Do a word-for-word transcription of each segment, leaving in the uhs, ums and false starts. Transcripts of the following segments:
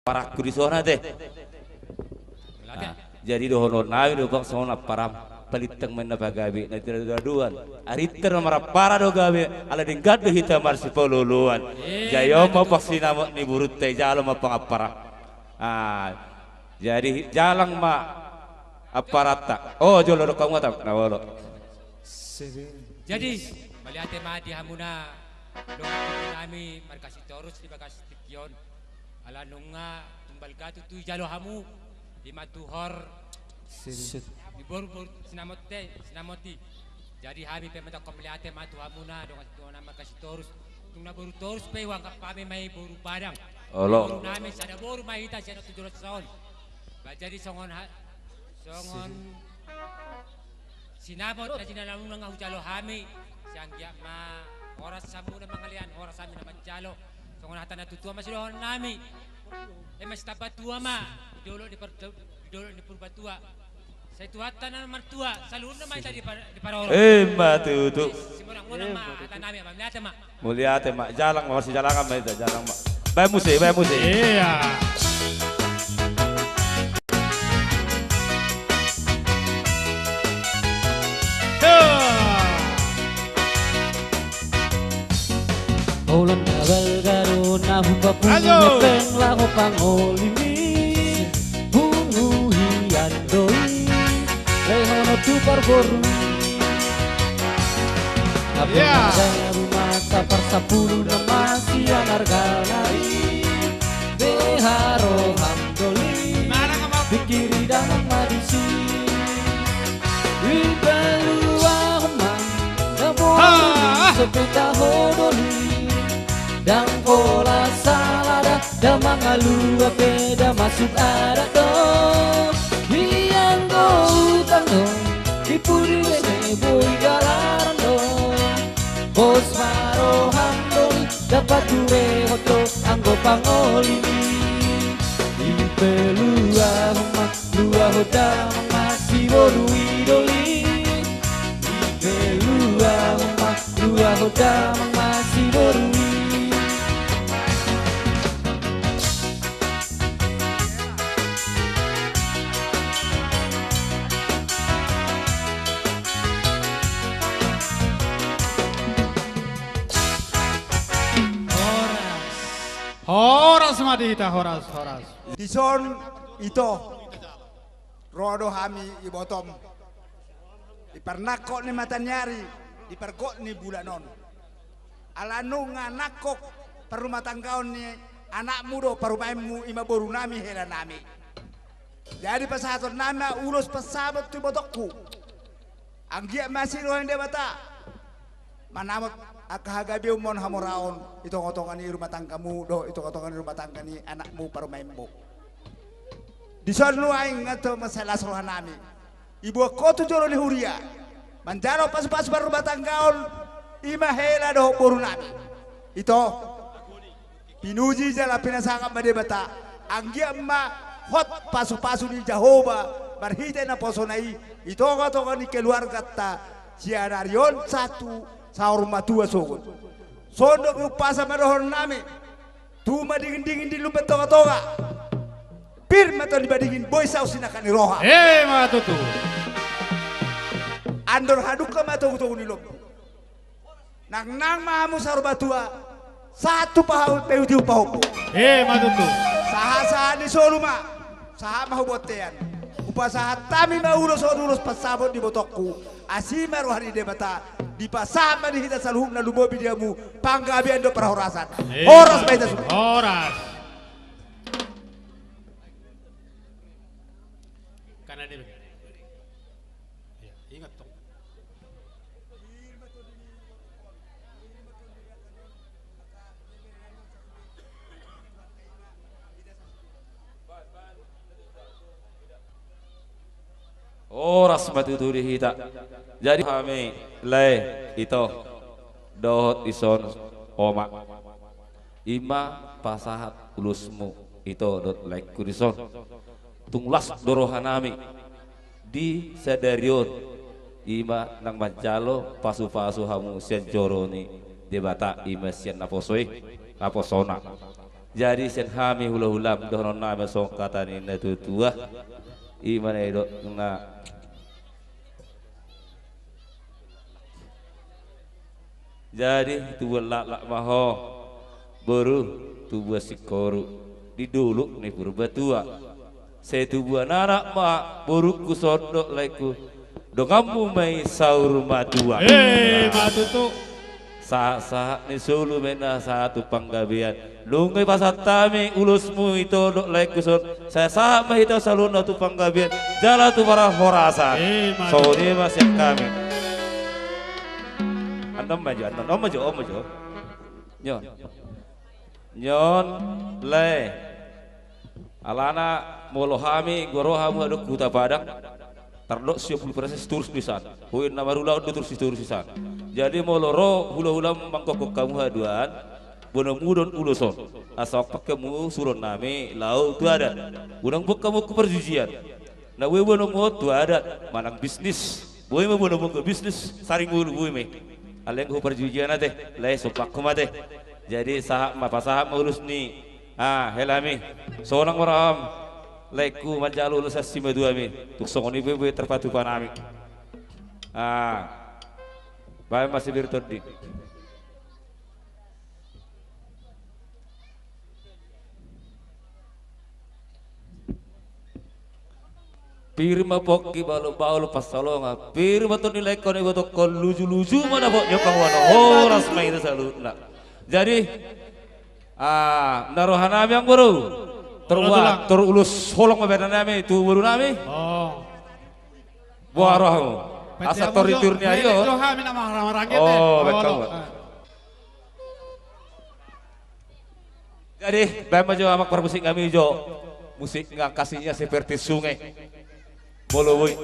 Parangku di son ate. Jadi dohonon nami do bang songon amparam, palintang ma inna pagabe na tiradoadoan. Arinta na marampara do gabe, ala denggan do hita marsipaolooloan. Jai on ma bang sinamot ni borunta i, jalo ma bang amparam. Jadi jalang ma amparanta. O jolo do hamu atam na olo. Jadi mauliate ma di hamuna dongan nami marga Sitorus di bagas tingki on. Ala nunga tung balga tutu dijalo hamu, ima tuhor di boru, boru sinamot i, sinamot i. Jadi hami pe mandok mauliate ma tu hamuna dongan, dongan nami marga Sitorus. Tung na boru Torus pe huanggap hami ma i boru Padang. Olo. Boru nami sada boru ma hita sian on tu jolo on. Ba jadi songon ha-, songon sinamot na jinalamu nunga hujalo hami, sai anggiat ma horas hamuna mangalean, horas hami na manjalo. Songon hata ni natuatua ma sidohonon nami. Ima sitamba tua ma di dolok ni par-, di dolok ni Purbatua. Sai Tuhanta na martua, saluhutna ma hita di par-, di parorot. Ima tutu. Simorang monang ma hata nami, mauliate ma. Mauliate ma, jalang ma, masijalangan ma hita, jalang ma. Baen muse, baen muse. Iya. Holan na balga do na hupapungu hepeng laho pangolimi. Pungu hian do i, lehon on tu parboru. Ia. Rumah sapar sapulu na masian argana i. Beha roham doli. Pikiri damang ma disi. Ipe luahon ma. Damang. Sepeta ho doli. Ndang pola sala da. Ndang mangalua pe ndang masuk adat do. Hian do utang do. Di pudi wene boi galaran do. Pos ma roham do. Dapot tu rehot do anggo pangolimi. Ipe luahon ma. Luahon damang ma siboru i doli. Ipe luahon ma. Luahon damang ma siboru i. Horas. Horas ma di hita, horas, horas. Dison ito. Ro do hami ibotom. Di parnangkok ni mataniari, di pargok ni bulan on. Ala nunga nangkok parrumatanggaon ni anakmu dohot parumaenmu, ima boru nami, hela nami. Jadi pasahaton nami ma ulos pansamot tu ibotongku. Anggiat ma asi roha ni Debata manamot angka hagabeon ma hamoraon di tongatonga ni rumah tanggamu dohot di tongatonga ni rumah tangga ni anakmu parumaenmu. Dison nuaeng nga tu mansai las roha nami. Iboan ho tu jolo ni huria manjalo pasupasu parrumatanggaon, ima hela dohot boru nami. Ito. Pinuji jala pinasangap ma Debata, anggiat ma hot pasupasu ni Jahowa marhite naposona i di tongatonga ni keluarganta sian ari on sahat tu saur matua sogot. Songon dok ni umpasa ma dohonon nami, tu madingindingin di lumban tongatonga, pir ma tong di madingin, boi saus di nangka ni roha. Ima tutu. Andor hadungka ma togutogu ni lombu. Nangnang ma hamu saur matua, sahat tu paha-, paihuthihut pahompu. Ima tutu. Sahatsahat ni solu ma, sahat ma hu bontean. Hupasahat hami ma ulos on ulos pansamot di ibotongku. Asi ma roha ni Debata, dipasahat ma di hita saluhutna lumobi di hamu panggabean dohot parhorasan. Ima tutu. Horas ma hita saluhutna. Horas. Kanan dia. Ya, ingat dong. Horas ma tutu di hita. Jadi hami lae, ito, dohot dison oma. Ima pasahat ulosmu, ito, dohot laengku dison. Tung las do roha nami di sadari on, ima nang manjalo pasupasu hamu sian joro ni Debata, ima sian naposo i, naposona. Jadi sian hami hulahulam dohonon nami songon hata ni na tuatua. I ma na didok na. Jadi tubuan laklak ma ho boru, tubuan singkoru di dolok ni Purbatua. Sai tubuan anak ma borungku, songon dok laengku, donganmu ma i saur matua. Eh, ma tutu. Sahat-sahat ni solu ma i na sahat tu panggabean. Nunga dipasahat hami ulosmu ito dok laengku, songon sahat-sahat ma hita saluhutna tu panggabean jala tu parhorasan. Eh, ma tutu. Songon i ma sian hami. Annon ma jo, annon, on ma jo, on ma jo. Nyon. Nyon, lae. Alana molo hami, anggo ro hamu hadok Huta Padang, tardok siapulu persen sitorus do i san. Huin na marulaon do torus sitorus i san. Jadi molo ro hulahulam manggokhon hamu haduan, boanonmu do on ulos on. Asa pangke hamu suruon nami laho tu adat. Unang boan hamu tu parjujian. Na boi boanonmu on tu adat manang bisnis. Boi ma boanonmu anggo bisnis, saring ngolu boi ma i. Alai anggo parjujian ate, lae, sombahon ma ate. Jadi sahat ma, pasahat ma ulos ni, ah, helami. Sonang ma roham laengku manjalo ulos sian simatuami. Tung songon i boi, boi tarpatupa nami. Ah, baen ma sibir tondi. Pir ma pongki, bahulbahul pansalongan. Pir ma tondi laengkon, ibotohon lujuluju ma dapot ni angka huana. Horas ma hita saluhutna. Jadi, ah, na roha nami, amang boru. Tor ua, tor ulos holong ma baen nami tu boru nami. Oh. Boha rohamu? Asa tor i tiur ni ari on. Oh, baen hamu. Jadi, baen ma jo amang parmusik nami jo. Musiknya kasihnya seperti sungai. Molo boi.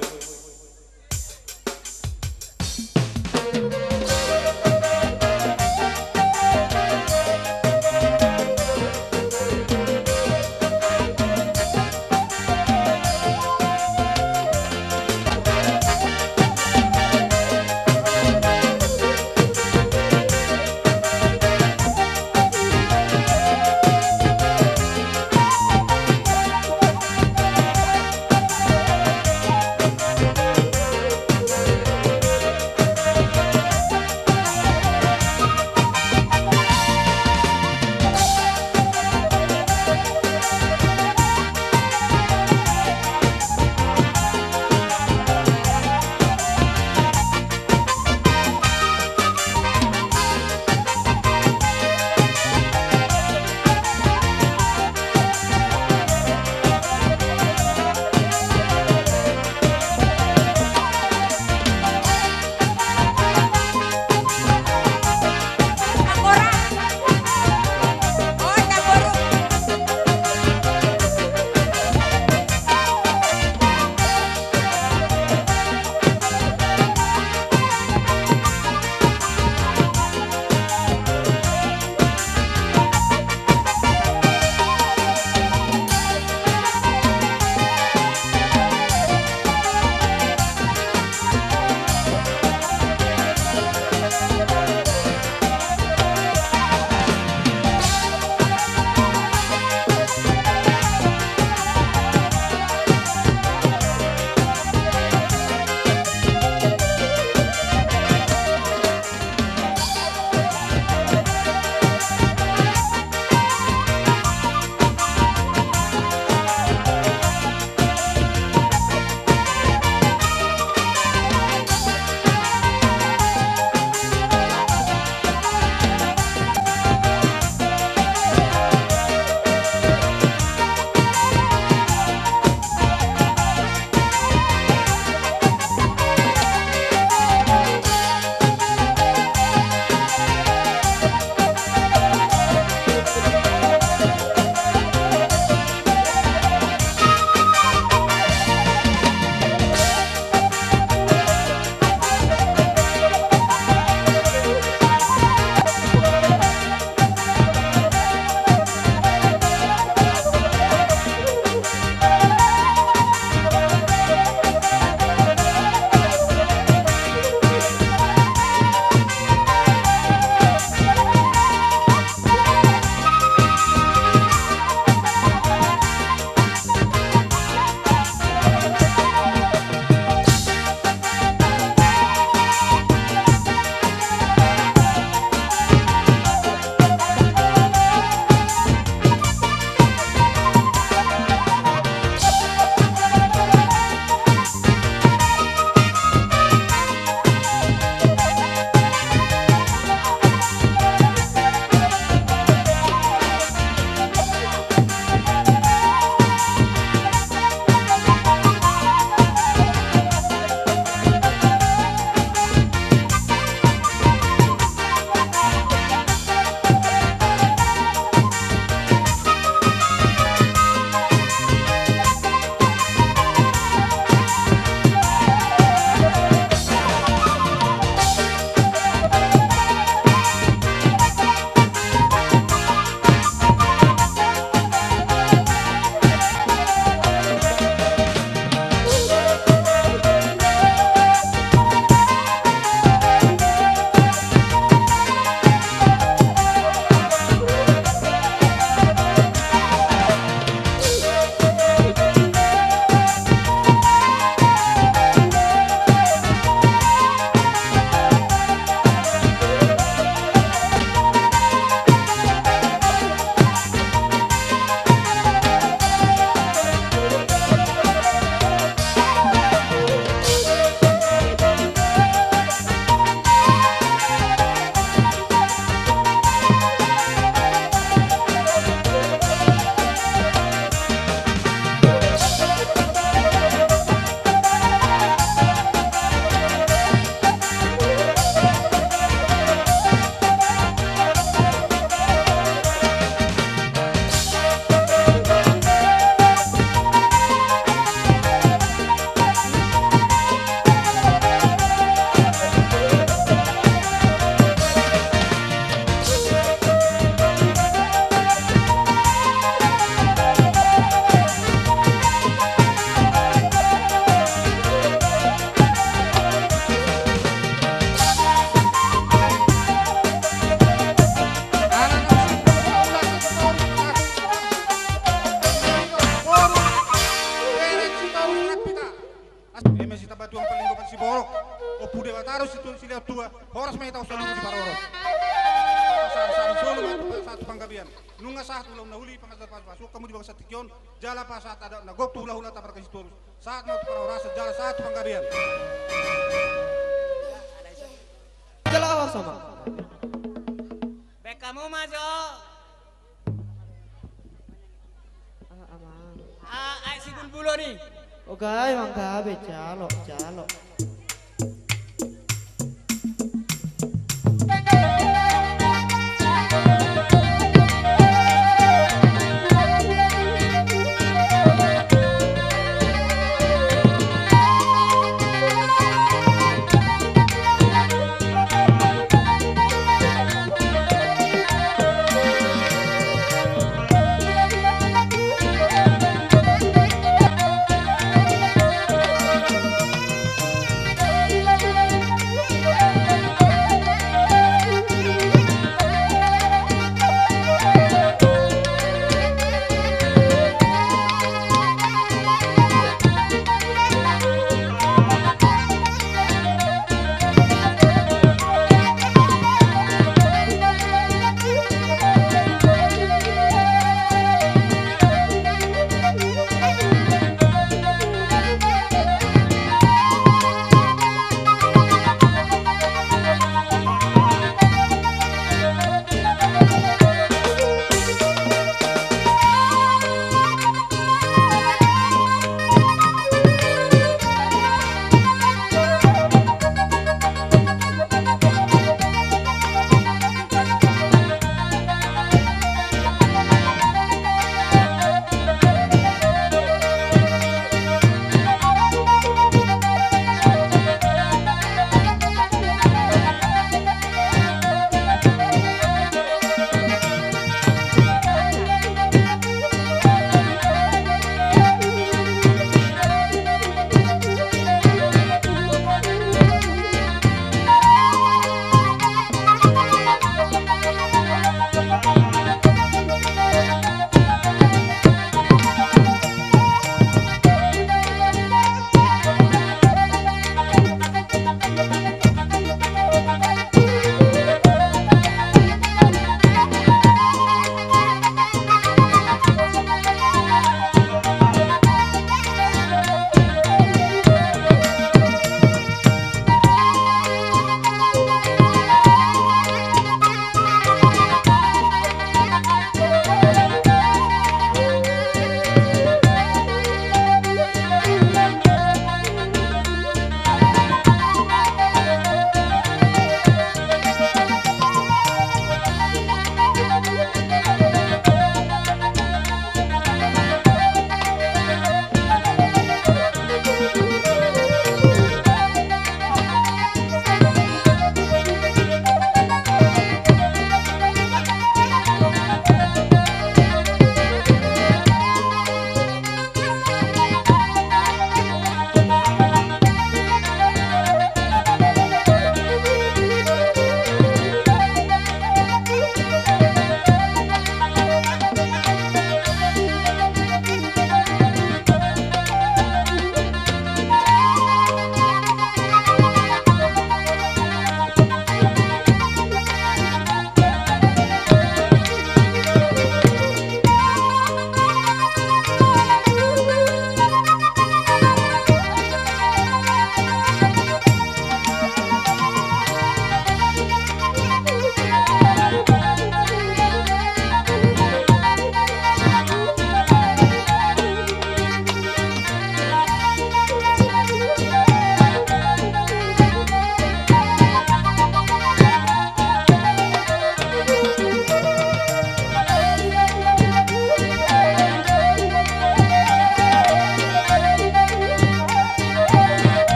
dua, horas ma hita on saluhut di parhorasan. Sahat, sahat solu ma tu, sahat tu panggabean. Nunga sahat ulaon na uli, pangatar pasu-pasu hamu di bagasan tingki on, jala pasahat adat na gok tu hula-hula taparkasi torus. Sahat ma tu parhorasan, jala sahat tu panggabean. Jala horas ma. Baen hamu ma jo. Ah, amang. Ah, ai si bulbulon i. Oke, manggabe, jalo, jalo.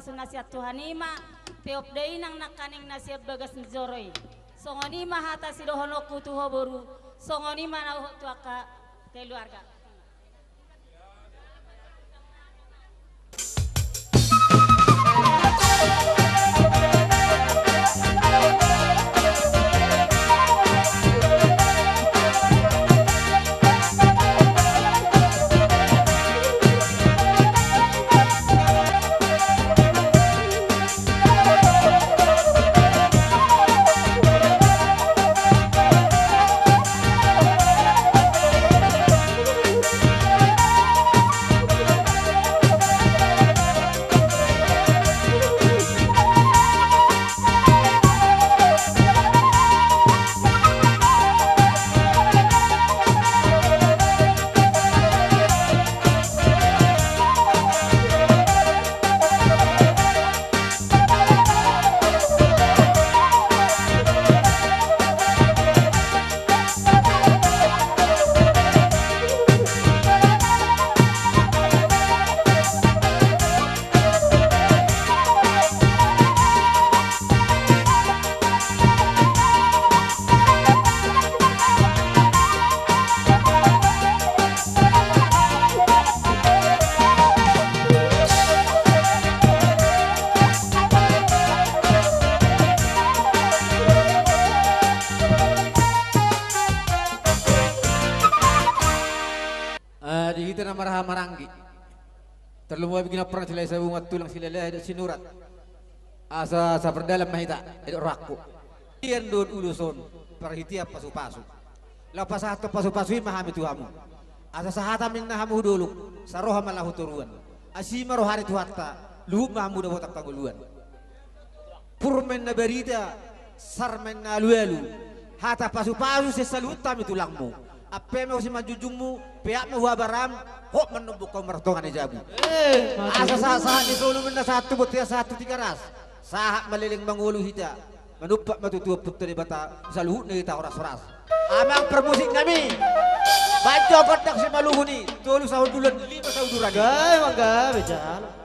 Pasu na sian Tuhan i ma, peop do inang nangkaning na sian bagas ni joro i. Songon i ma hata sidohononku tu ho boru, songon i ma na dohot tu angka keluarga. Ah, di hita na marhaha maranggi. Tarlumobi ginompar na silalahi sabungan tulang, silalahi dohot sinurat. Asa sapardalan ma hita, i do rohangku. Ian dohot ulos on, parhitean pasupasu. Laho pasahathon pasupasu i ma hami tu hamu. Asa sahat ma ninna hamu hu dolok, saroha ma laho toruan. Asi ma roha ni Tuhanta, luhut ma hamu dapotan hangoluan. Pur ma ninna barita, sar ma ninna alualu. Hata pasupasu sian saluhut hami tulangmu. Ampe ma hu simanjujungmu, peak ma hu habaram, hot ma nombo hamu martonga ni jabu. Eh, asa sahat, sahat ni solu ma ninna sahat tu bontean, sahat tu Tigaras. Sahat ma leleng mangolu hita. Manumpak ma tutu Ompunta Debata, saluhutna hita horas-horas. Amang parmusik nami. Banjo gondang simalungun i, tolu sahundulan, lima sauduran. Gabe, gabe, jalo.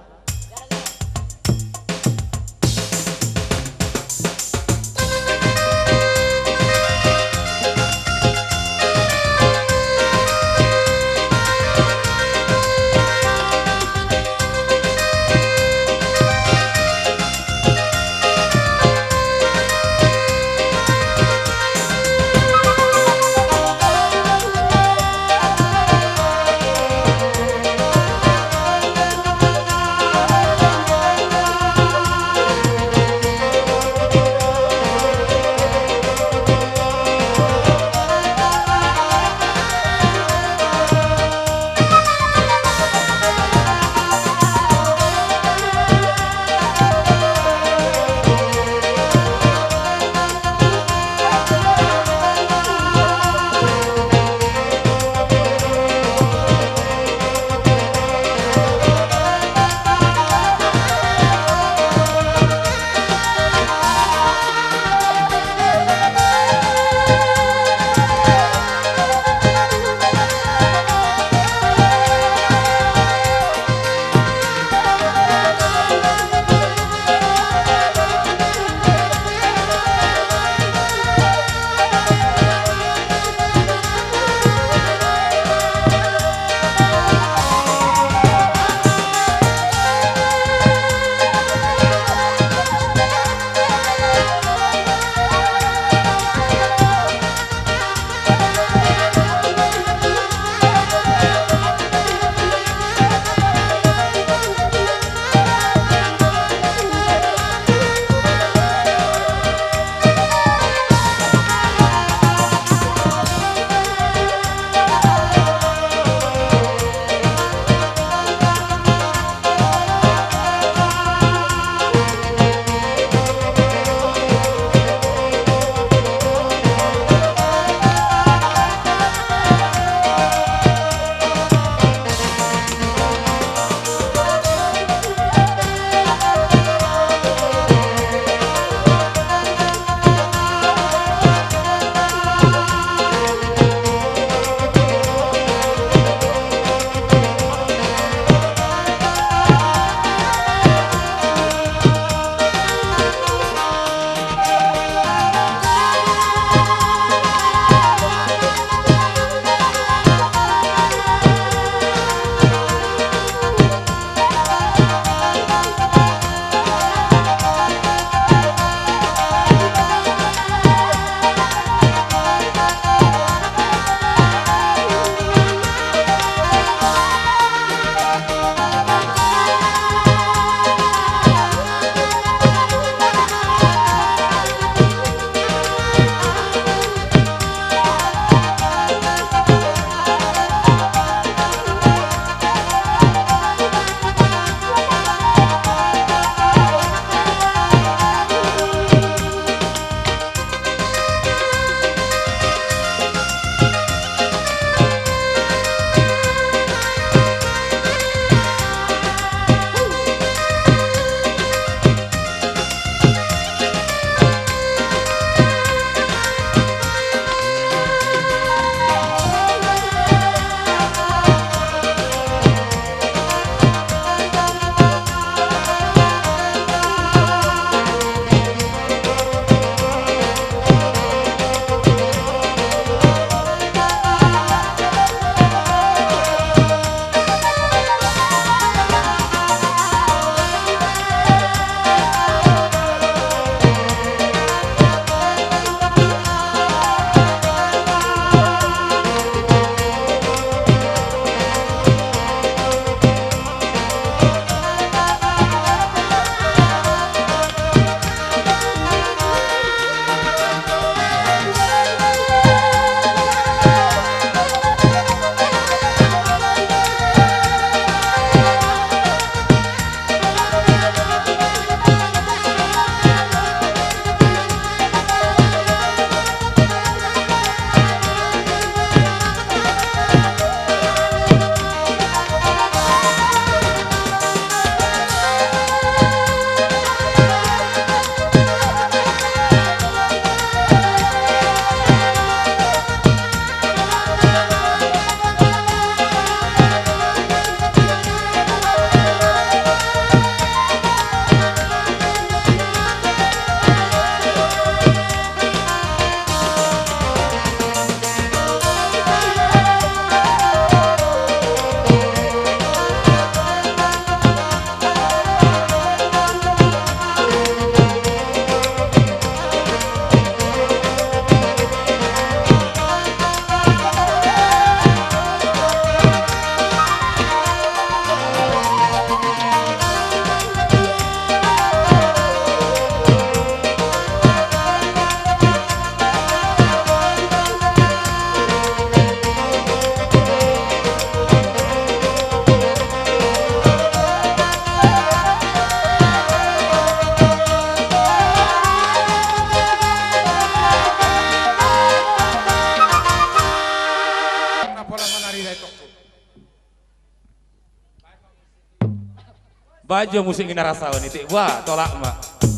Baen jo musik ni na ra saon i, tek, wah, tolak ma.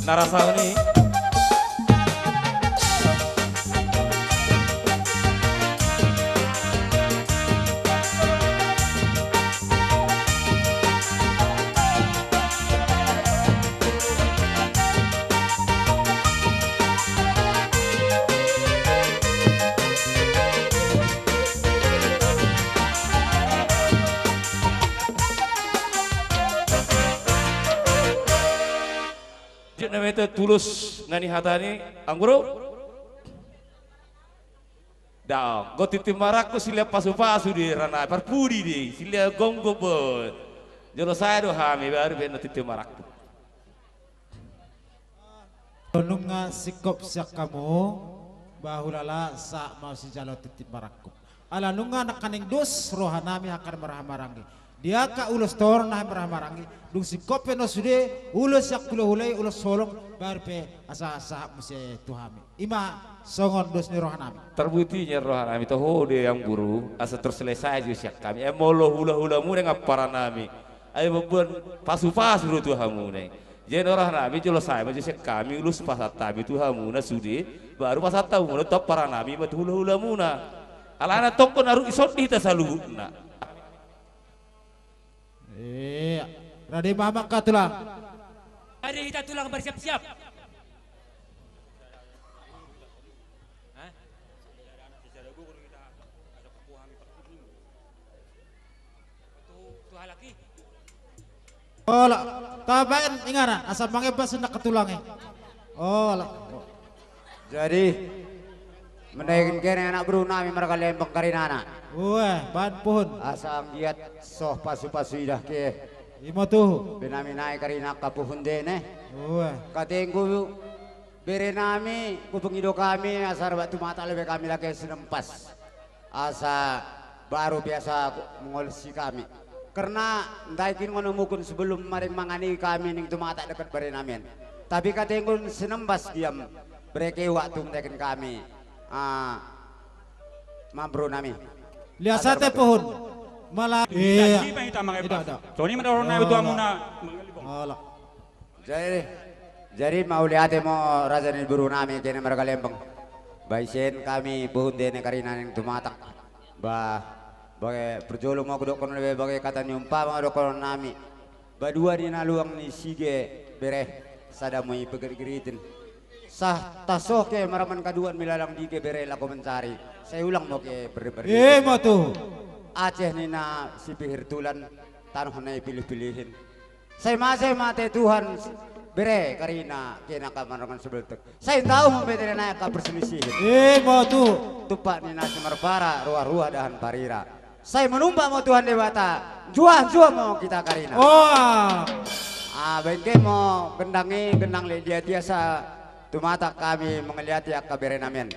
Na ra saon i. Jut na mete tulos nani hata ni, Amang Boru. Daong, got tintin marangkup, silean pasupasu di ra nai, parpudi di, silean gomgom bot. Jolo sae do hami, baru baen na tintin marangkup. Nunga singkop sian hamu, ba hulala sahat ma sijalo tintin marangkup. Ala nunga nangkaning dos roha nami angka na marhahamaranggi. Di angka ulos tor na marhahamaranggi, dung singkop pe na sude, ulos sian hulahula i, ulos holong, baru pe asa sahat muse tu hami. I ma songon dos ni roha nami. Tarbuti nian roha nami, toho do i Amang Boru, asa terselesai jo sian hami. Ai molo hulahula muna i nga ampara nami. Ai mamboan pasupasu do tu hamu na i. Jadi roha nami jolo sae ma jo sian hami ulos pasahat hami tu hamu na sude, baru pasahat hamu na tu ampara nami ma tu hulahula muna. Alana tongkon arut i son di hita saluhutna. Iya. Rade ma hamu angka tulang. Rade hita tulang, bersiap-siap. Hah? Tu, tu halak i. Olo, tabaen inganan, asa mangembas angka tulang i. Olo. Jadi, mendaikin kene anak boru nami marga Lembang karinana. Ue, baen puhun. Asa anggiat so pasupasu idah ke. I ma tuhu. Be nami nai karina angka puhun dene. Ue. Katengku bere nami, hupengido hami, asa rap tu mata lobe hami lage sinempas. Asa baru biasa mangolsi hami. Karena ndaikin ngono mukun sebelum maring mangan i hami ning tu mata dekat bere nami an. Tapi katengku sinempas diam bere ke waktu ndaikin hami. Ah, amang boru nami. Lias ate puhun. Mala. Iya. Songon i ma dohonon nami tu hamuna. Olo. Jadi, jadi mauliate ma raja ni boru nami kene marga Lembang. Ba ise hami puhun dene karina ning tu mata. Ba, bagai parjolo ma hudokkon be bagai kata ni umpama dohonon nami. Ba dua di na luang ni sige bere, sada ma i pagergeritin. Sa tasoh ke maraman kaduan milalang di ke bere laho mancari. Sai ulang ma ke bere-bere. I ma tuhu. Aceh ni na sipihir tulan, tanoh na i pilih-pilihin. Sai mate, mate Tuhan bere karina kena ka marangan sebeltek. Sai ndao ma bere nai angka perselisihin. I ma tuhu. Tumpak ni na simarpara, ruah-ruah dahan parira. Sai manumpak ma Tuhan Debata, juah-juah ma hita karina. Oh. Ah, baen ke ma gendang i, gendang lek dia tiasa tu mata hami mangaliati angka bere nami an.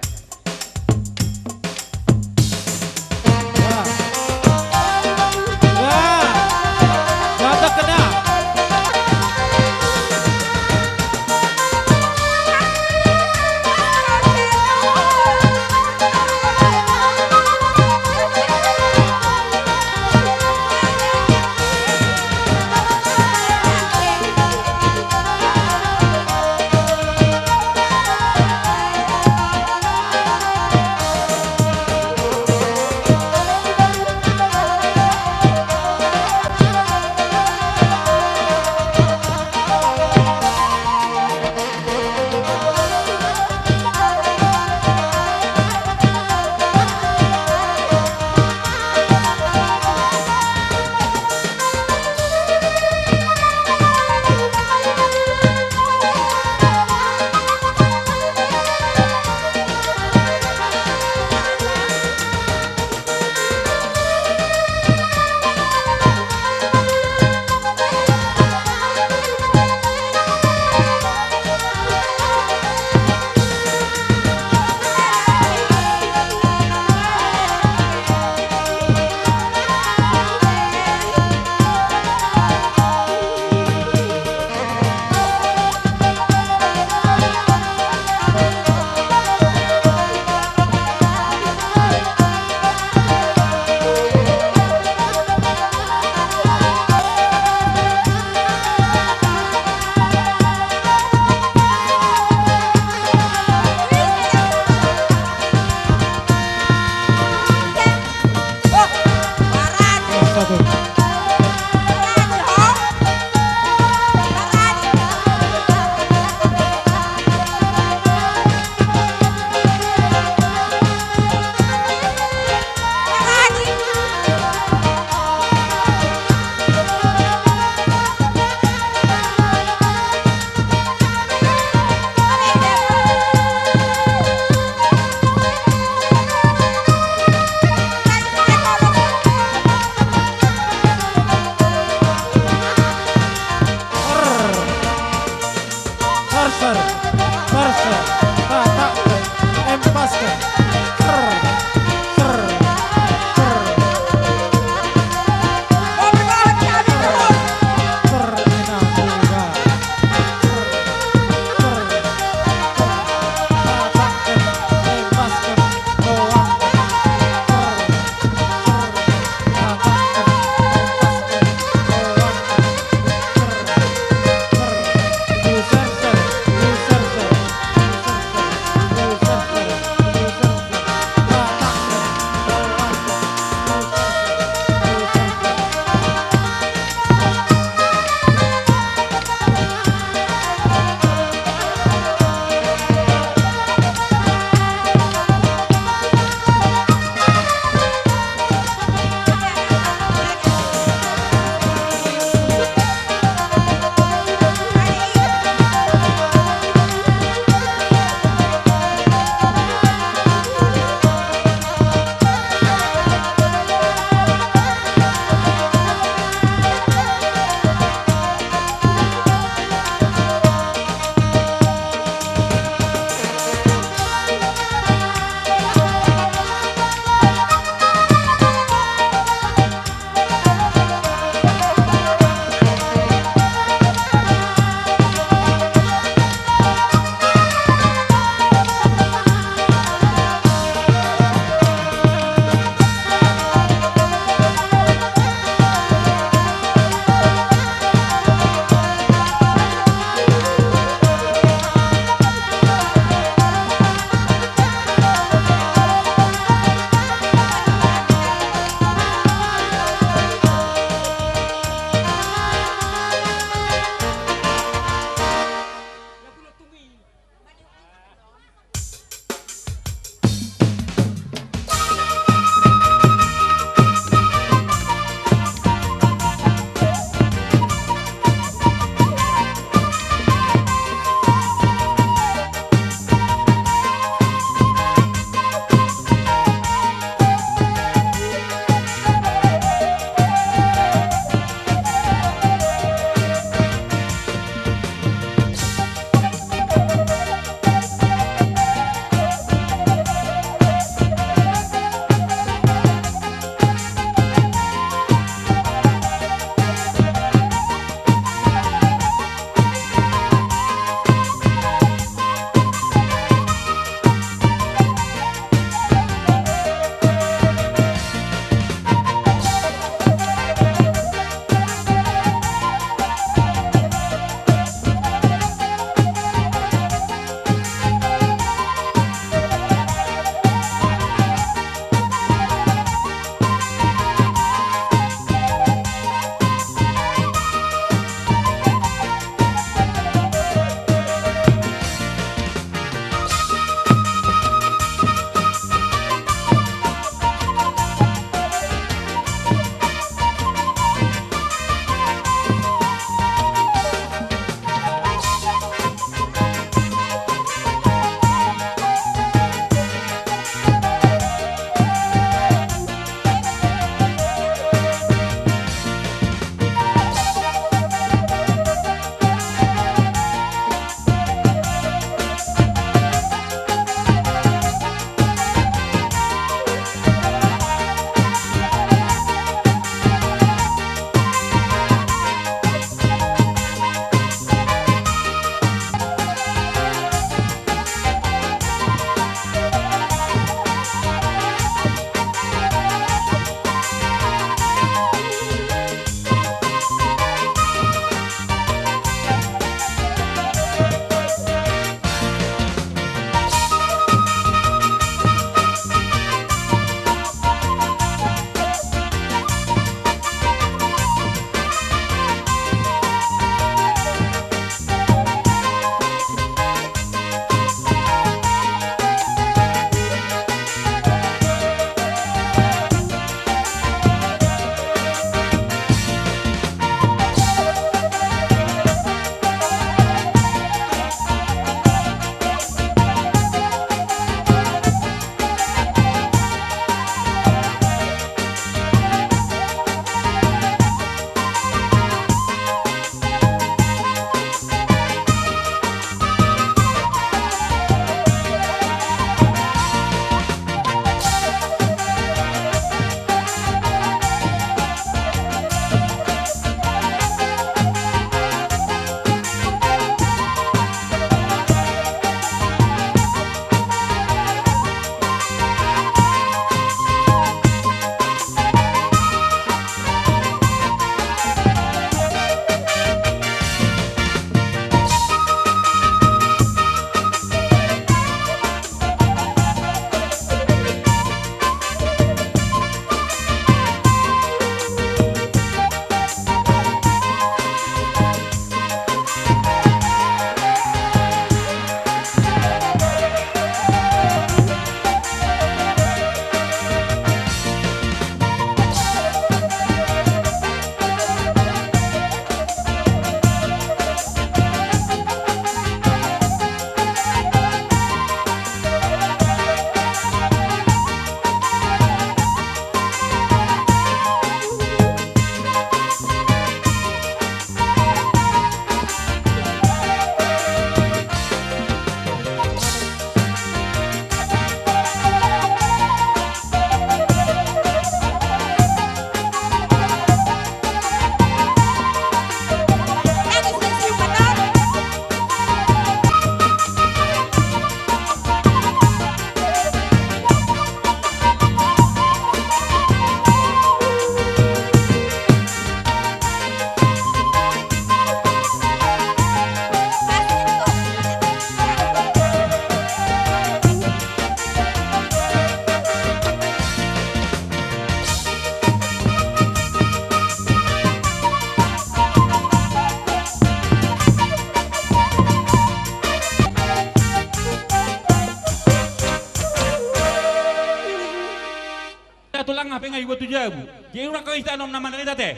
Tulang, hape nga dibuat tu jabu. Jadi urang kau ita nom nama dari tate.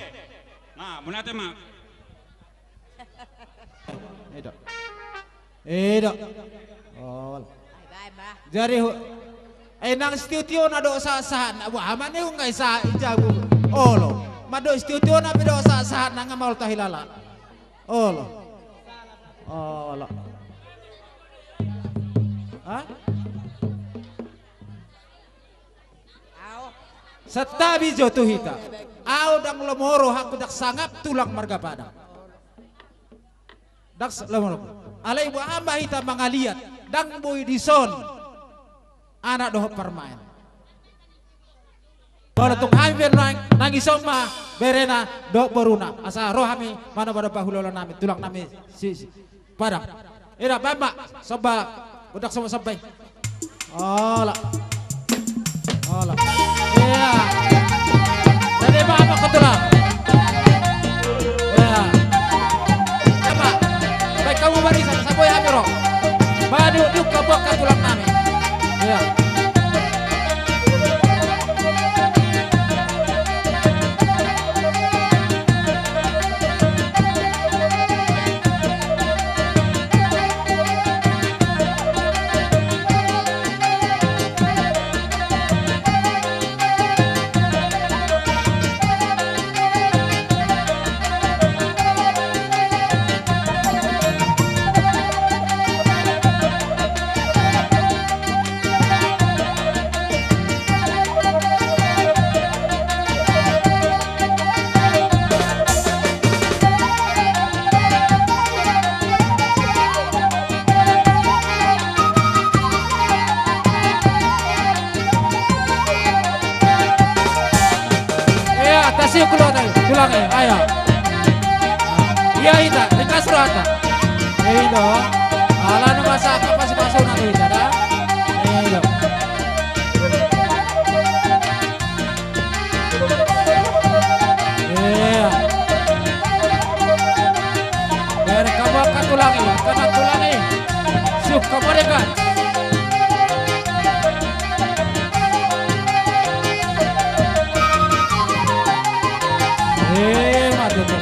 Nah, muna te ma. Edo. Edo. Olo. Jadi hu-, eh, nang sitio-tiona do sahat-sahatna, buha ma ni unggai sa i jabu. Olo. Ma do sitio-tiona pe do sahat-sahatna, nga maol tahilala. Olo. Olo. Ha? Santabi jo tu hita. Ahu ndang lomo rohangku, ndang sangap tulang marga Padang. Ndang s-, lomo rohangku. Alai boha ma hita mangaliat, ndang boi dison anak dohot parumaen. Molo tung hami pe nang, nang ison ma berena dohot boruna, asa ro hami manoba-noba hulahula nami, tulang nami si, si Padang. Eda, baen ma somba, gondang somba-somba i. Olo. Olo. Iya. Jadi, baen ma, tulang. Iya. Baen ma. Baen hamu barisan, asa boi hami ro. Baen, diuk, diuk hamu angka tulang nami. Iya. Iya, tasi kulo tadi, tulang e, ayo. Iya, ita, ringkas rohanta. Iya, dong. Ala nu masa apa pasi masuk nanti, ita, dah. Iya, dong. Iya. Biar kamu angkat tulang i, angkat tulang i. Siuk, kamu ada kan? Eh, mati tuh.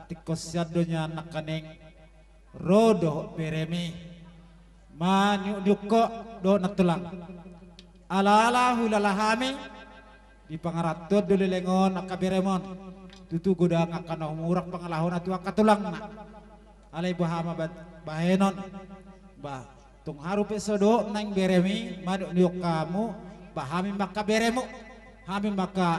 Tingkos sian do nian nangkaning ro dohot beremi maniukniuk ho dohot nantulang. Alala hulala hami di pangarantoan do leleng on angka berem on. Tutu godang angka na humurang pangalahona tu angka tulangna. Alai boha ma bat-, bahenon. Bah, tung haru pe so dohot naeng beremi maniukniuk hamu, bah hami ma angka beremu, hami ma angka,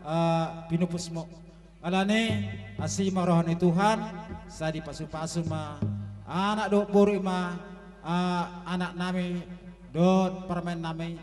eh, pinupusmu. Alani asi ma roha ni Tuhan, sai dipasupasu ma anak dohot boru i ma, ah, anak nami dohot parumaen nami,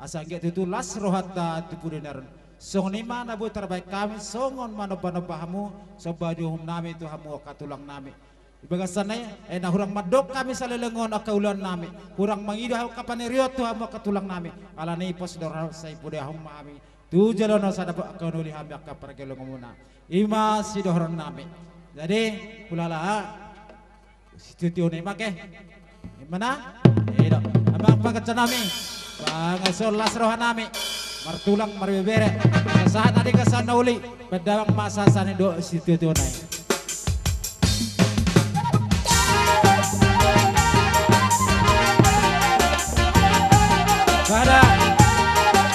asa anggiat tutu las rohanta tu pudi na ro on. Songon i ma na boi tarbahen hami songon manombanomba hamu, somba ni uhum nami tu hamu angka tulang nami. Di bagasan i, eh, na hurang mandok hami saleleng on angka ulaon nami, hurang mangido hami angka panirion tu hamu angka tulang nami. Alani i pos do roha sai pudahon ma hami tu joloan on, sai dapot angka na uli hami angka pargelongonmuna. I ma sidohonon nami. Jadi, hulala, sitiotio nami ma ke. I ma na? I do. Amang pangaranto nami, pangaranto las roha nami, martulang marbebere, sahat na denggan sahat na uli. Pandalang ma sasahat ni do sitiotio nami. Sada,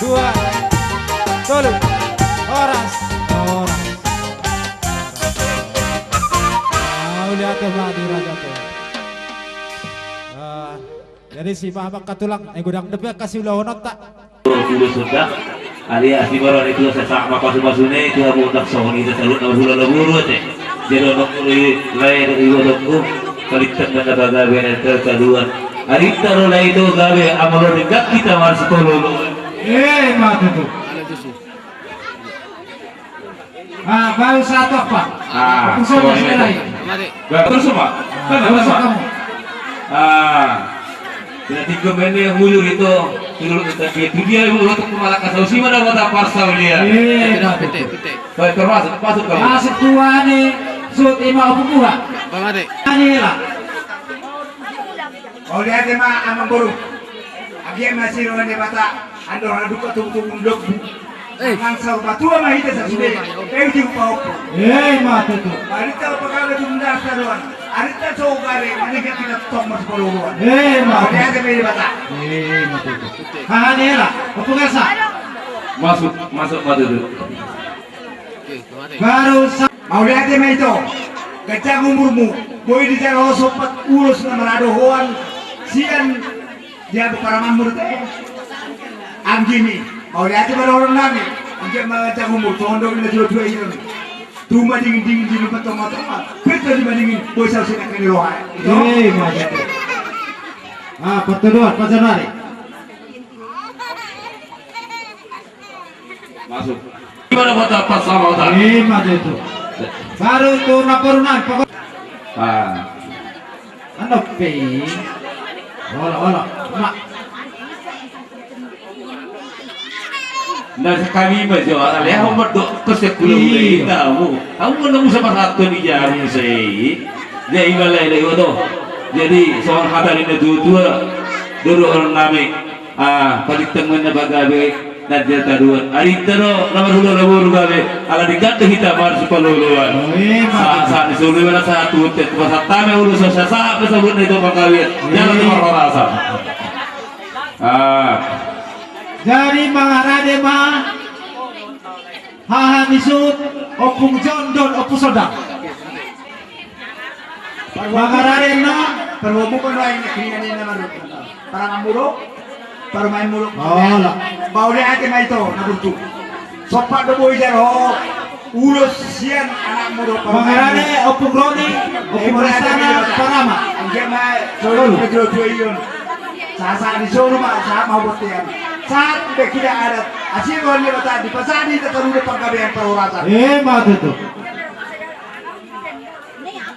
dua, tolu. Horas, horas. Mauliate ma di raja tu. Ah, jadi si mama angka tulang, eh, godang dope angka siulahononta. Ulos undang. Adia, asi ma roha ni Tuhan, sahat ma pasupasuna tu hamu undang songon i, saluhutna hulala boru ate. Jadi undang i lae do iwa tongku. Kalintang ma na pagabe na terkaduan. Arinta ro lae do gabe, amang ro denggan hita marsipalolo. Eh, ma tutu. Ah, baru satu apa? Ah, terus semua. Terus semua. Ah, berarti kemene muyur itu. Dulu kita dia, dia yang mulut kepala kasau si mana kota pasau dia. Iya, betul, betul. Baik, termasuk, masuk kamu. Masuk tuane, sut ima opu buha. Bang Ade. Anilah. Mauliate ma amang boru. Anggiat ma siroha ni Debata andor na dungka tubutubu ni lombu. Eh. Mangan saur matua ma hita sasude. Pe uti upa opo. Eh, ma tutu. Arinta upa gabe tu munda sadoan. Arinta so gabe maninggal kita tong mas poloruan. Eh, ma tutu. Mauliate ma Debata. Eh, ma tutu. Haha ni era. Opo gasa. Masuk, masuk ma tutu. Baru sa- Mauliate ma ito. Ganjang umurmu. Boi dijalo ho sompat ulos na maradohoan sian dia parumaenmu dope. Anggini. Mauliate ma dohonon nami. Anggiat ma ganjang umur. Tondong na tuatua i. Tu madingindingin di lumpat tongatonga. Pesta di madingin. Boi sau sian angka ni roha. Ito. Eh, ma tutu. Ah, partodoan, pajanari. Masuk. Gimana buat apa sama otak? Ima tutu. Baru tu naporu nang pokok. Ah. Anu pe. Ola, ola. Ma. Nah, sekali ma jo, ale, aku medok ke sepuluh. Iya. Tahu. Aku menemu sama satu di jarum sih. Ya, ibalai deh, waduh. Jadi, soal hata ni tutua, dulu orang nami. Ah, palintang ma na pagabe na di taduan. Arinta do na marhulahula boru gabe, ala denggan do hita marsipaloloan. Oh, ima. Sahat, sahat ni solu, ima na sahat tu hita, tu pasahat hami ulos, sahat, sahat na sabut na ito pagabe. Ima. Jangan tu marhorasan. Ah. Jadi mangarade ma haha ni suhut, Ompung John dohot Ompung Sondang. Mangarade na. Parumaenmu do aek na keringan i na marut. Parumaenmu do. Parumaenmu do. Mauliate ma ito na burju. Sompat do boi jalo ho ulos sian anakmu do. Mangarade Ompung Roni, Ompung Restana, Parama. Anggiat ma solu na tuatua i on. Sahat ni solu ma, sahat ma hubontean. Sahat be kita adat. Asi roha ni Debata dipasahat hita tarude panggabean parhorasan. Ima tutu.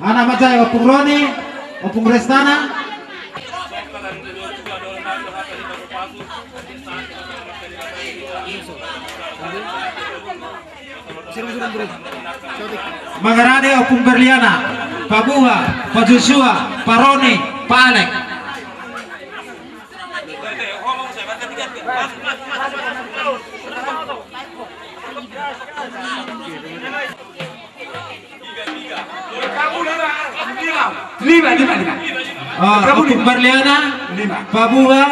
Anak manjae Ompung Roni, Ompung Restana. Mangarade Ompung Berliana, Pabuha, Pajusua, Paroni, Paalek. Lima, lima, lima. Ah, Ompung Barliana, lima. Pabuha,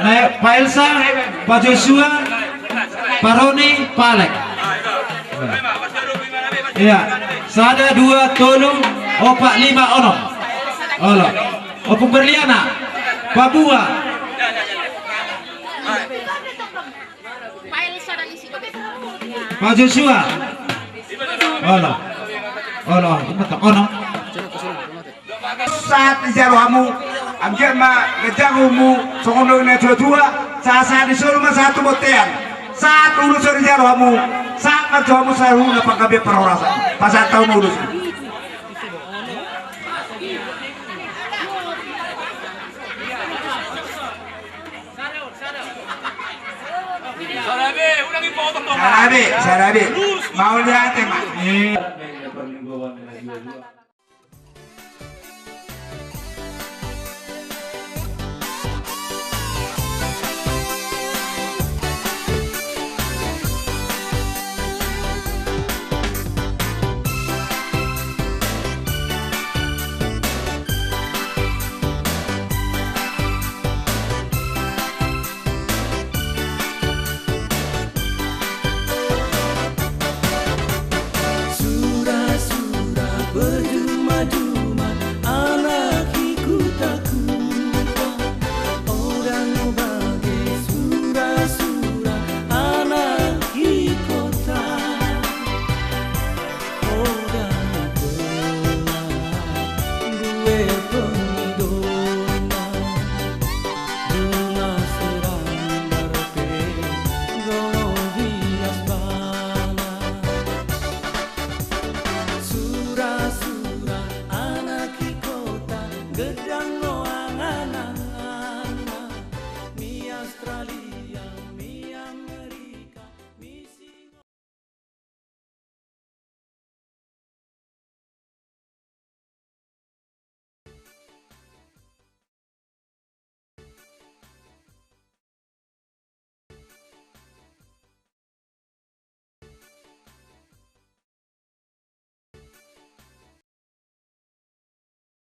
na, Pa Elsa, Pa Joshua, Pa Roni, Pa Alek. Iya, sada, dua, tolu, opat, lima, onom. Olo. Ompung Barliana, Pabuha. Pa Joshua. Olo. Olo, ima tak ono. Sahat dijalo hamu, anggiat ma ganjang umurmu, songon na tua-tua, sahat-sahat ni solu ma sahat tu bontean. Sahat ulos dijalo hamu, sahat ma tu hamu saluhutna panggabean parhorasan. Pasahat hamu ulos. Sada be, sada be. Mauliate ma. Sura-sura, berjuma-juma, anak i kuta-kuta. Oda na bage sura-sura, anak i kota. Oda na bage due pengidona. Juma serang barpe, golo hias bana. Sura-sura, anak i kota, gedang